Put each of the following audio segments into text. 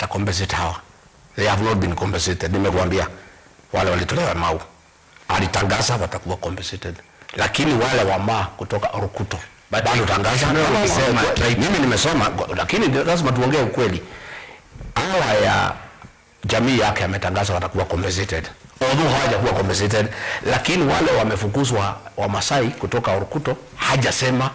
Ata compensate hawa. They have not been compensated. Nimekuambia wale walitolewa Mau, alitangaza watakuwa compensated, lakini wale wa Maa kutoka Orukuto bado tangaza. Ukisema Mimi nimesoma, lakini lazima tuongee ukweli. Hawa ya jamii yake ametangaza watakuwa compensated, although hawajakuwa compensated, lakini wale wamefukuzwa wa Masai kutoka Orukuto hajasema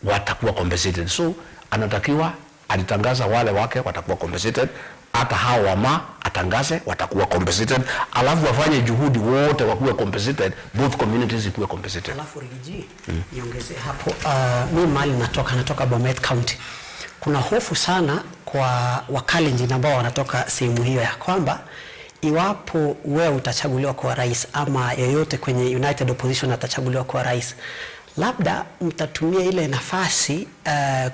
watakuwa compensated. So anatakiwa alitangaza wale wake watakuwa compensated, hata hao wa Maa atangaze watakuwa compensated, alafu wafanye juhudi wote wakuwe compensated, both communities ikuwe compensated. Alafu Riggy G, niongezee hapo, mi mahali natoka Bomet County. Kuna hofu sana kwa Wakalenjin ambao wanatoka sehemu hiyo ya kwamba iwapo wewe utachaguliwa kuwa rais ama yeyote kwenye United Opposition atachaguliwa kuwa rais, labda mtatumia ile nafasi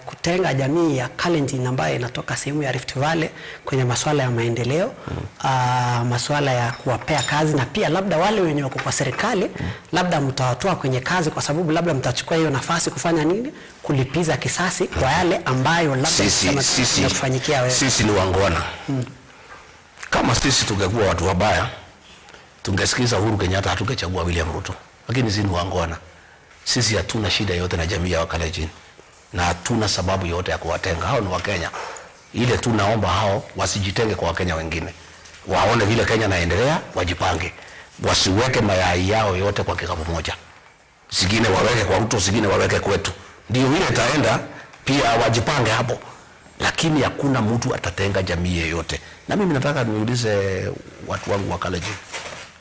kutenga jamii ya Kalenjin ambayo inatoka sehemu ya Rift Valley kwenye masuala ya maendeleo, masuala ya kuwapea kazi, na pia labda wale wenye wako kwa serikali labda mtawatoa kwenye kazi, kwa sababu labda mtachukua hiyo nafasi kufanya nini? Kulipiza kisasi kwa yale ambayo labda Sisi, kufanyikia wewe. Sisi ni waungwana. Kama sisi tungekuwa watu wabaya, tungesikiza Uhuru Kenyatta, hatungechagua William Ruto, lakini sisi ni waungwana. Sisi hatuna shida yote na jamii ya Wakalenjin na hatuna sababu yote ya kuwatenga. Hao ni Wakenya. Ile tu naomba hao wasijitenge kwa Wakenya wengine, waone vile Kenya naendelea, wajipange, wasiweke mayai yao yote kwa kikapu moja, zingine waweke kwa Ruto, zingine waweke kwetu, ndio vile itaenda. Pia wajipange hapo, lakini hakuna mtu atatenga jamii yeyote. Na mimi nataka niulize watu wangu wa Kalenjin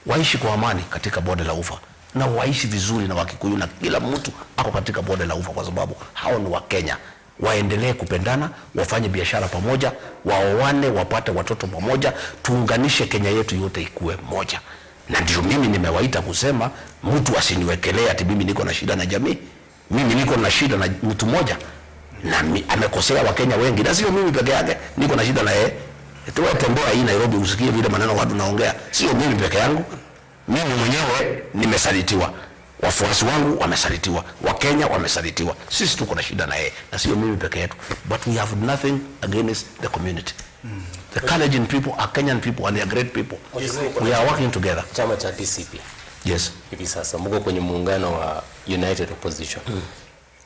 waishi kwa amani katika bonde la Ufa na waishi vizuri na Wakikuyu na kila mtu ako katika bonde la Ufa, kwa sababu hao ni Wakenya. Waendelee kupendana, wafanye biashara pamoja, waoane, wapate watoto pamoja, tuunganishe Kenya yetu yote ikuwe moja. Na ndio mimi nimewaita kusema mtu asiniwekelee ati mimi niko na shida na jamii. Mimi niko na shida na mtu mmoja na amekosea Wakenya wengi, na sio mimi peke yake niko na shida na yeye. Tuwe tembea hii Nairobi usikie vile maneno watu naongea, sio mimi peke yangu. Mimi mwenyewe nimesalitiwa, wafuasi wangu wamesalitiwa, Wakenya wamesalitiwa. Sisi tuko na shida na yeye, na sio mimi peke yetu, but we have nothing against the community. The Kalenjin people are Kenyan people and they are great people. We are working together. Chama cha DCP hivi sasa mko kwenye muungano wa United Opposition.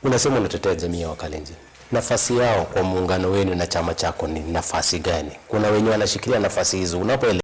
Unasema unatetea jamii ya Wakalenjin. Nafasi yao kwa muungano wenu na chama chako ni nafasi gani? Kuna wenye wanashikilia nafasi hizo unapoele